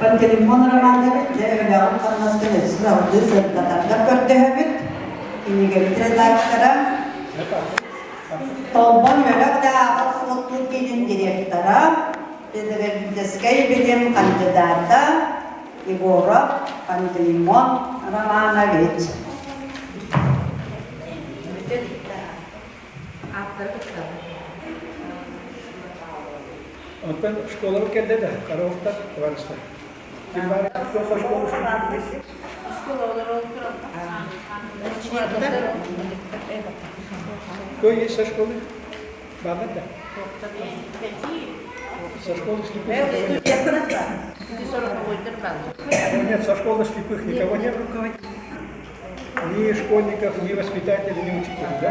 Пантелеймон Романович дьэ үлэҕин-хамнаскын өссө салгыы сырдатаргар көрдөһөбүт. Кинигэбит редактора, Толбон үөрэх да ааҕар суоттуур киинин директора, педагогическай билим кандидата Егоров Пантелеймон Романович. Онтон школабыт кэллэ да, Харовтар, товарищтар. Ким бар? Кто со школы? Кто есть со школы? Баба да? Со школы слепых Нет, со школы слепых никого нет. Ни школьников, ни воспитателей, ни учителей, да?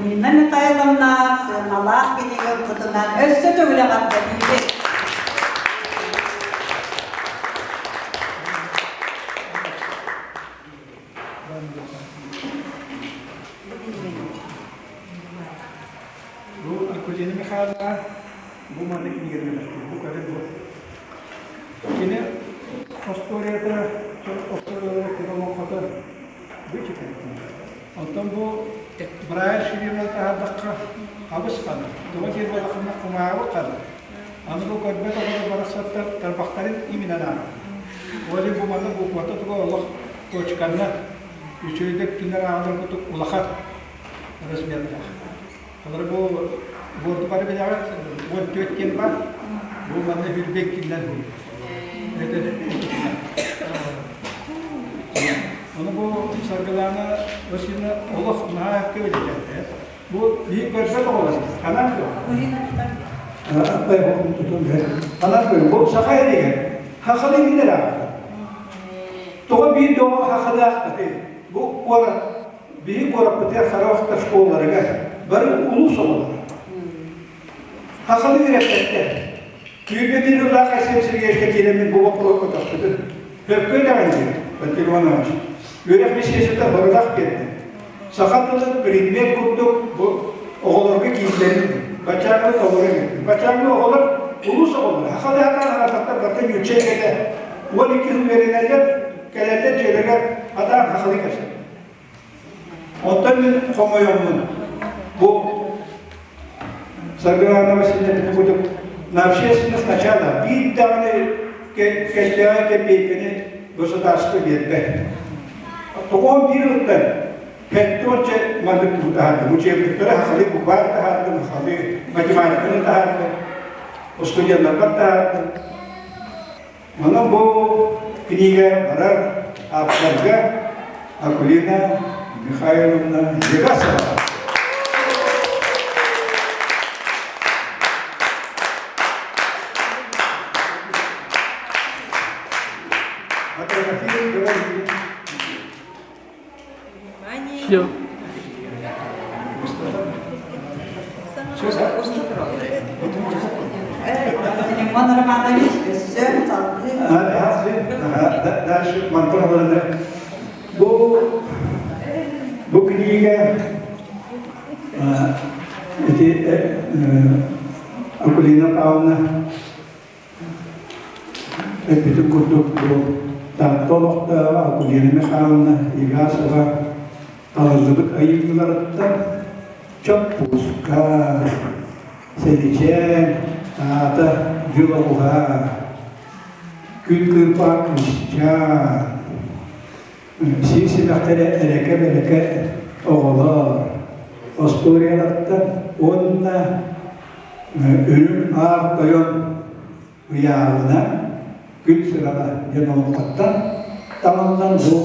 Нина Михайловна сыаналаах кинигэ ылбытынан өссө төгүл эҕэрдэлиибит! Бу Акулина Михайловна бу маннык кинигэлэри бу көрөр бу. Кини остуоруйата, остуоруйалара олоҥхото Оттон бу Брайан Ширина таһаардахха абыс ханна, тоҕо диир буоллаххына кумааҕы ханна. Аны бу көрбөт оҕолор барахсаттар тарбахтарын именэн ааҕар. Ол иһин бу манна буквата туга олох точканнан үчүгэйдик кинилэр ааҕаллар курдук улахан размердаах. Олору бу буорду бары билэҕит, 14 диэн бар, бу манна хүрбек кинилэр Ону бу Саргылаана Васильевна олох наһаа көбүлэтэ. Бу биһик көрбөт оҕолор, ханан Ханан көр, бу саха эригэр хахалы билэр аҕата. Тоҕо биир доҕо хахалаах бу куорат биһи куораппытыгар Харовка школаларыгар бары улуус оҕолоро. Хахалы үөрэппэттэр. Түүнү биир ыллаах Айсен Сергеевичка киирэммин бу боппуруоска тахсыбытым. Сөпкө этэҕин диэн, Пантелеймон Иванович. Үөрэх миссиясыта сорудах биэрдэ. Саха тылын предмет курдук бу оҕолорго киирдэрин баччааҥҥы толору эбиппин. Баччааҥҥы оҕолор улуус оҕолоро, саха да саҥарбаттар барыта ньүччэ эйгэтэ. 12 сыл үөрэнэллэр, кэлэллэр дьиэлэригэр хатаан сахалыы кэпсэтэр. Оттон мин хомойоммун бу Саргылана Васильевна курдук на общественных началах биир даҕаны кэстэҕэ кэпиэйкэни государство биэрбэт. Тоҕо биир ыттан пентонча маннык тугу таһаардым, учебниктары сахалыы букварь таһаардым, сахалыы математиканы таһаардым, студеннарбар таһаардым. Онон бу книга барар ааптарга Акулина Михайловна Егасова. Фотографии говорили. Все. Все, да? Иван Романович өссө салгыы. Дальше мантан олорон бу бу книга эти Акулина Павловна Эппитин курдук бу Таатта олохтооҕо Акулина Михайловна Егасова талыллыбыт айымньыларыттан Чоппууска, Сэличээн, Таата Дьыл оҕуһа, Күн кыырпаҕа кыысчаан, Сир симэхтэрэ эрэкэ-бэрэкэ оҕолор остуоруйалартан уонна Үрүҥ Аар Тойон ыйааҕынан Күн сырала диэн олоҥхоттон таҥыллан бу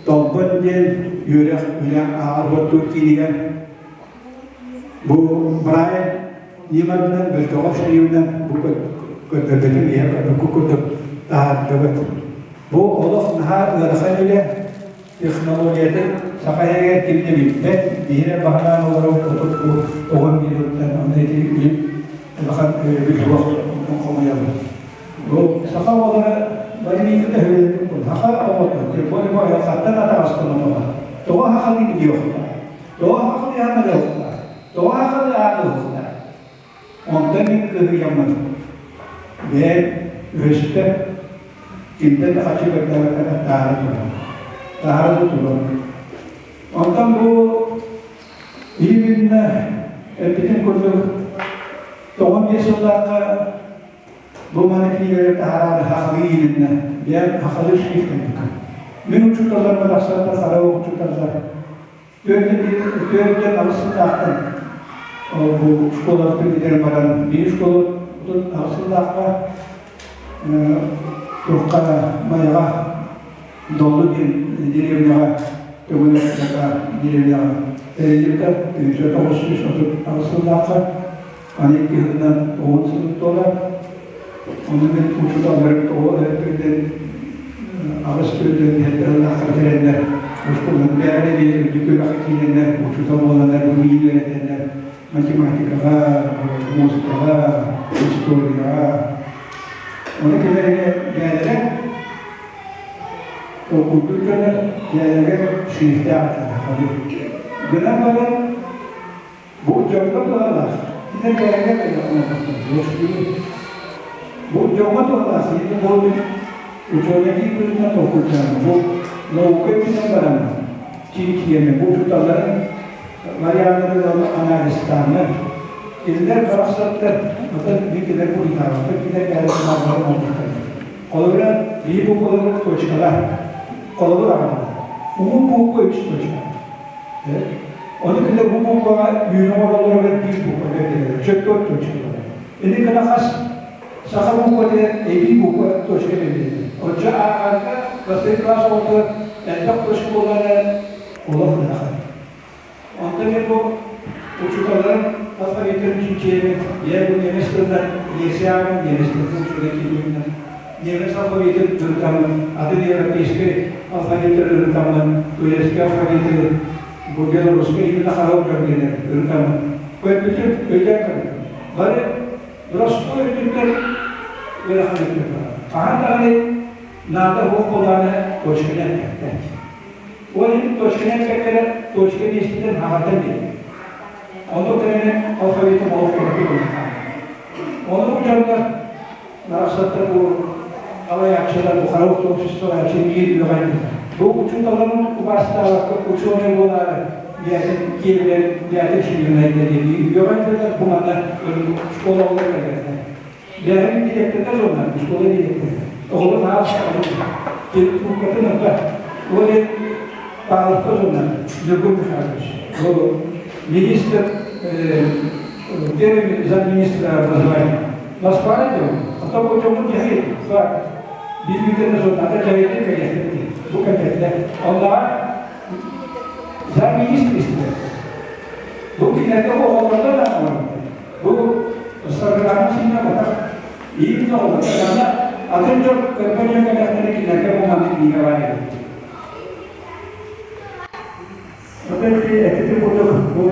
Толбон диэн үөрэх үлэ ааҕар уоттуур киинигэр бу Брайан. ньыматынан бөлтөҕө шрифтынан бу көрдөрбөтүм ийэ көрбүккү курдук таһаардыбыт. Бу олох наһаа ыарахан үлэ, технологиятын саха иһигэр ким да билбэт, биһиги баһылаан олорор отут бу оҕом бириуттан ону ити улахан өйөбүл суох хомуйабыт. Бу саха оҕолоро бары миигин да саха оҕото тем более айылҕаттан атаҕастан оҕо тоҕо сахалыы билиэхтээх, тоҕо сахалыы аһаныахтаах, тоҕо сахалыы ааҕыахтаах. Онтон мин кыһыйаммын бэйэм үһүстэ кимтэн да хаччы көрдөөбөккө таһаара турар. Таһаара турар. Онтон бу именно эппитим курдук 95 сыллаахха бу маны кинигэлэри таһаараары хахалыы иилиннэ. Бэйэм хахалыы шрифт кэлбитим. Мин учууталларым барахсаттар хара учууталлар 48 сыллаахтан бу школабытын бүтэрэн баран биир школа 38 сыллаахха туохха Майаҕа Доллу диэн деревняҕа Төҥүлэхтэҕэ деревняҕа тэриллибитэ 1938 сыллаахха аны икки сылынан 10 сыл туолар. Ону мин учууталларым тоҕо өттүнэн аҕыс түөртэн иһэллэр бүтэрэннэр оскуоланы бэйэлэрэ биир үрдүк үөрэххэ киирэннэр учуутал буоланнар бу миигин үөрэтэннэр математикаҕа, музыкаҕа, историяҕа ону кинилэргэ бэйэлэрэ толкуйдуур дьоннор бэйэлэригэр шрифтээх этилэр. Гынан баран Бу дьоҥҥо туһалаах, кинилэр бэйэлэрэ оҥорбуттар. Бу дьоҥҥо туһалаах, ити буолбут учуонай быһыытынан толкуйдаан, бу наука өттүнэн баран чинчийэми, бу учууталларын варианнарын анализтааннар, кинилэр барахсаттар, оттон мин кинилэр буруйдаабаппын, кинилэр бэйэлэрин баҕаларын оҥорбуттар. Холобура, биир буквалар точкалар, холобур аҕалар. Уу буква үс точка. Ону кытта бу букваҕа үүнэ оҥороллоругар биир буква бэрдэрэллэр, чөккөр точкалара. Ини гына хас саха букватыгар эбии буква точка бэрдэрэллэр. Оччо ааҕарга бастакы класс оҕотугар элбэх точка буоллаҕына олох ыарахан. Онтон мен бу учууталларым алфавиттарын чинчийэбин, ийэ бу немец тылынан лекция ааҕабын, немец тылын учуутала киирбитинэн Немец алфавитын ырытаммын, атын европейскай алфавиттары ырытаммын, турецкай алфавиты, бу белорусскай именно харал көргөнөр ырытаммын. Көрбүтүм, өйдөөн көрбүтүм. Бары простой өттүттэн ыарахан өттүн барар. Хаһан даҕаны наада суох буоллаҕына точканан эппэттэр. Ол иһин точканан эппэттэрэ точка миэстэтин хаҕардан биэрэр. Оннук кэлэн алфавитым олох ураты буолан Ону бу дьоннор Барахсаттар бу салайааччылар, бу харах обществолааччы биир үөҕэн бу учууталларын убаастаабакка учуонай буолаары бэйэтин киэбинэн бэйэтин ширинайда диэн үөҕэн бу манна школа оҕолор кэлбэтэ. Бэйэм директорда жоннар, школа директора. Оҕолор наһаа трубкатын ылба. Ол Павловка жоннар, Любовь Михайлович. Ол министр первый замминистра образования. Москваҕа дьон, оттон бу дьоммут дьаһайын, биир журналга дьаһайын кэлиэхтэрин бу кэлбэтилэр. Онноҕор замминистр истилэр. Бу кинилэргэ оҕолорго да бу Саргылаана синнэ батах иин оҕолорго атын дьон көрбө дьон кэлэхтэрэ кинилэргэ бу маннык книга баар эбит. Вот эти курдук бу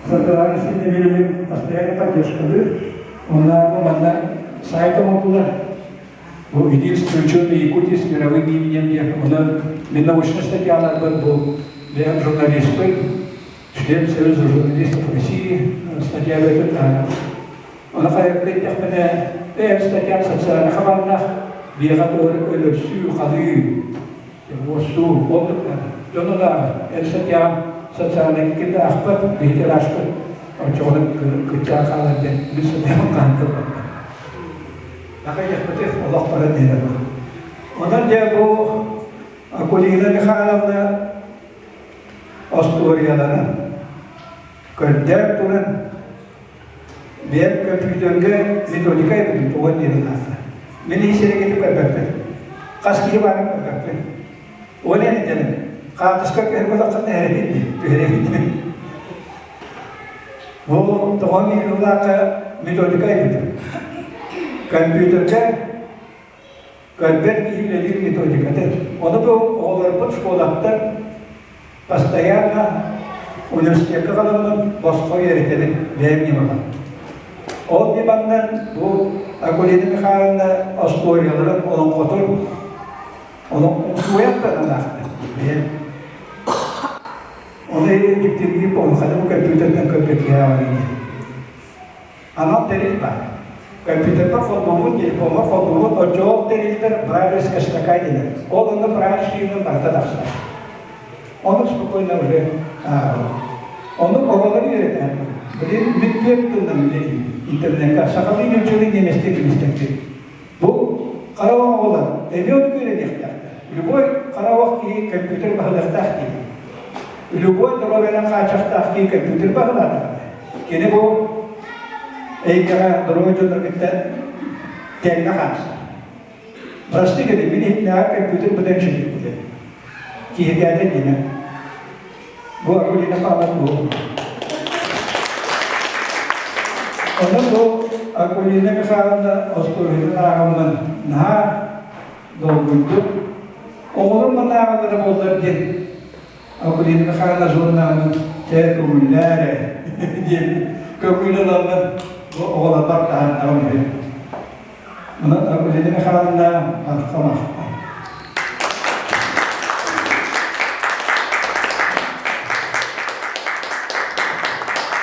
Саргылаана Синнебилевин постоянно поддержкалыыр. Онна бу манна сайт оҥордулар. Бу единственный ученый Якутии с мировым именем диэн. Онон мин научнай статьяларбын бу бэйэм журналистпын, член Союза журналистов России статья бэйэтин таһынан. Оны хайакта эттэхпинэ, бэйэм статьям социальный хабааннаах биэҕэ өлөрсүү, халыы Уоссуу, оннук дьону да эр статьяҕа социальнай ким да аахпат, биһиги араспыт, оччоҕуна кыччаан хаалар диэн мин сатыам хаһан тылбаппын. Акайыахпытых олох баран иһэр. Онон дьэ бу Акулина Михайловна остуоруйаларын көрдөөн туран бэйэм көмпүүтэргэ методика эбитим туган диэн ылаата. Мин иһисэригитин көрбөппүн. Хас киһи баарын көрбөппүн. Ол эн этэрим. Хаартыска түһэр буолаххына эрэбин дии, түһэрэбин. Бу тоҕо миирилаахха методика айбытым. Компьютерга көрбөт киһи үлэлиир методикатын. Ону бу оҕолорбут школаттан постоянно университекка халаммын босхо үөрэтэбин бэйэм ньымабар. Ол ньыманнан бу Акулина Михайловна остуоруйаларын олоҥхотун олоҥхуйан да анаахтар бэйэм. Ону дьиктиргии буолханы бу компьютерынан көрбөтүһээҕин диэн. Анал тэрил баар. Компьютерга холбуубут, телефоҥҥа холбуубут, оччоҕо тэрилтэр брайлевская строка диэнэр. Ол онно брайль шрифтин барыта тахсар. Ону спокойно уже Ону оҕолору үөрэтээм. Билин мин түөрт тылынан үлэлиим интернекка. Сахалыы нууччалыы немецтии билистэрбин. Бу хара оҕолор эмиэ ону үөрэниэхтээхтэр. Любой хара ох киһи компьютер баһылыахтаах диэн. Любой доруобуйанан хааччахтаах киһи компьютер баһылаатаҕына, кини бу эйгэҕэ доруобуй дьоннор кытта тэҥҥэ хаамсар. Просты говоря, мин иһитинээҕи компьютер быдан үчүгэй Киһиргээтэ диэмэ. Бу Акулина Павловна буолуо. Онон бу Акулина Михайловна остуоруйатын ааҕаммын наһаа долгуйдум. Оҕолорум манна ааҕаллара буоллар диэн Акулина Михайловна журналын чэ көҥүллээ эрэ диэн көҥүл ыламмын бу оҕолорбор таһаардаҕым үһү. Онон Акулина Михайловна барха махтал.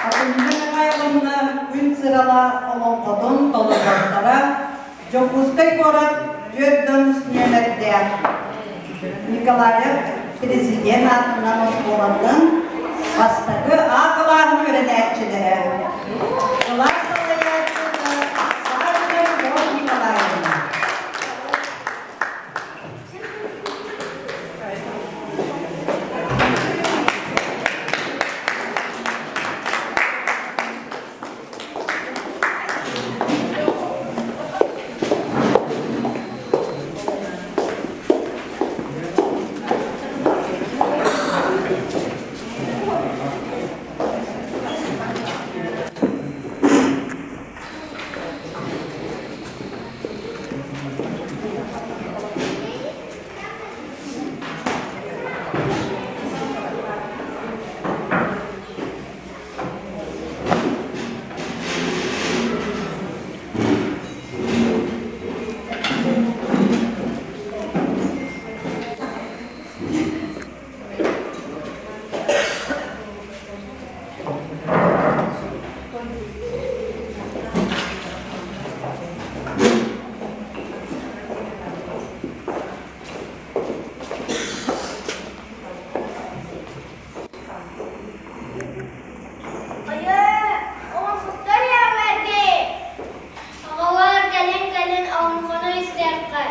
Акулина Михайловна күн сырала олоҥхотун толорботтара Дьокуускай куорат 4 нүөмэрдээх Николаев президент аатынан оскуолатын бастакы А кылааһын үөрэнээччилэрэ. Кылаас салайааччыта Саша Любовь Николаевна. Айыы, оҥоһуктар эҕэрдэ! Оҕолор кэлин-кэлин оҥхону истиэххэ.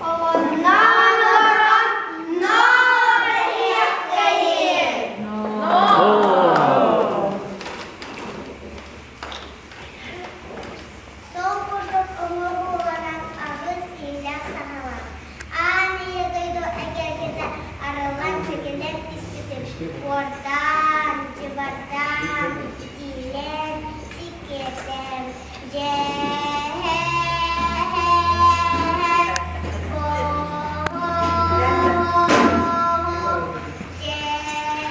Оннан олорон ноо бэһиэхтэйин! Сол курдук оҥоһууланан аҕыс иилээх саҥалаах, аан ийэ дойду эгэлгэтэ арыллан чэгилэн испитим, уордаан, дьыбардаан, итиилээн, сиккиэрдээн, дьээһээ, о-о-о, дьээһээ.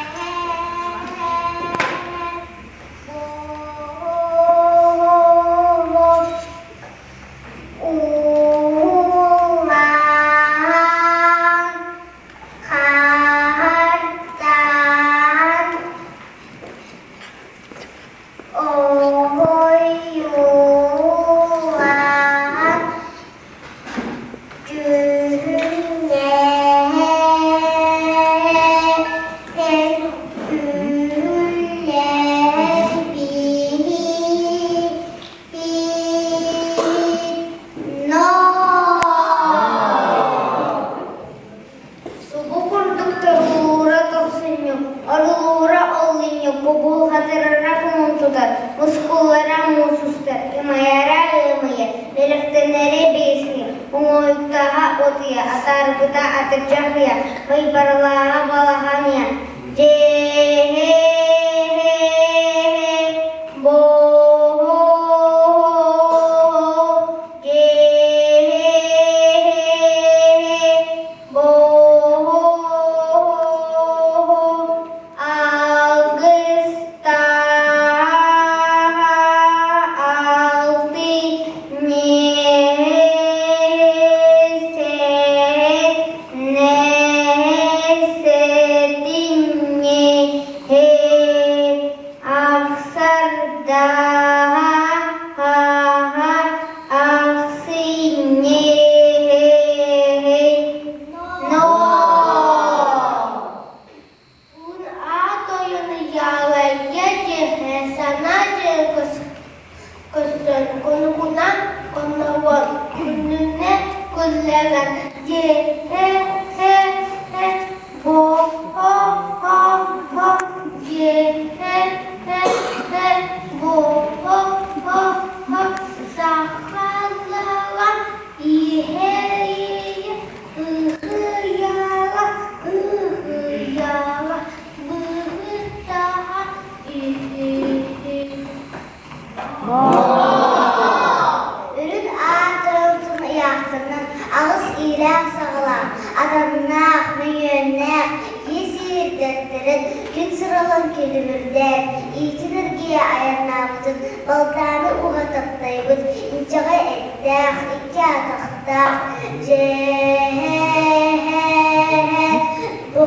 Улахан хартан ойуулаан дьүһүннээх Мунтарара кулун тутар, мускуллара муус устар, ымайара ыам ыйа, бэлэхтэнэрэ бэс ыйа, оҥоойуктааҕа от ыйа, атаарбыта атырдьах ыйа, байбаралааҕа балаҕан ыйа. Дьээ-һээ-һээ, боо-хоо, дьээ-һээ-һээ, боо-хоо, Алгыстааҕа алты нээсэ нээсэтинньи ахсардаһа ахсынньы ноо Ун аат ойону яалайя дьиэхэ сана дьиэ көссөн, конукунан конноҕор, күнүнэн күллэрэн дьиэхэ бо-хо-хо-хо, дьиэхэ бо-хо-хо-хо, сахалара иһэ-иһэ ыһыйара ыһыйара быһытаһа үһү. Үрүн аатырылтын ыйаахтарынан аҕыс иилээх-саҕалаах, атаннаах, мөҥүөннээх, ис иирдэттэрин күн сыралан күлүмүрдээн, иитин эргийэ айаннаабытын балтааны уга таптайбыт инчэҕэй эттээх, икки атахтаах дьэ-һэ-һэ бо.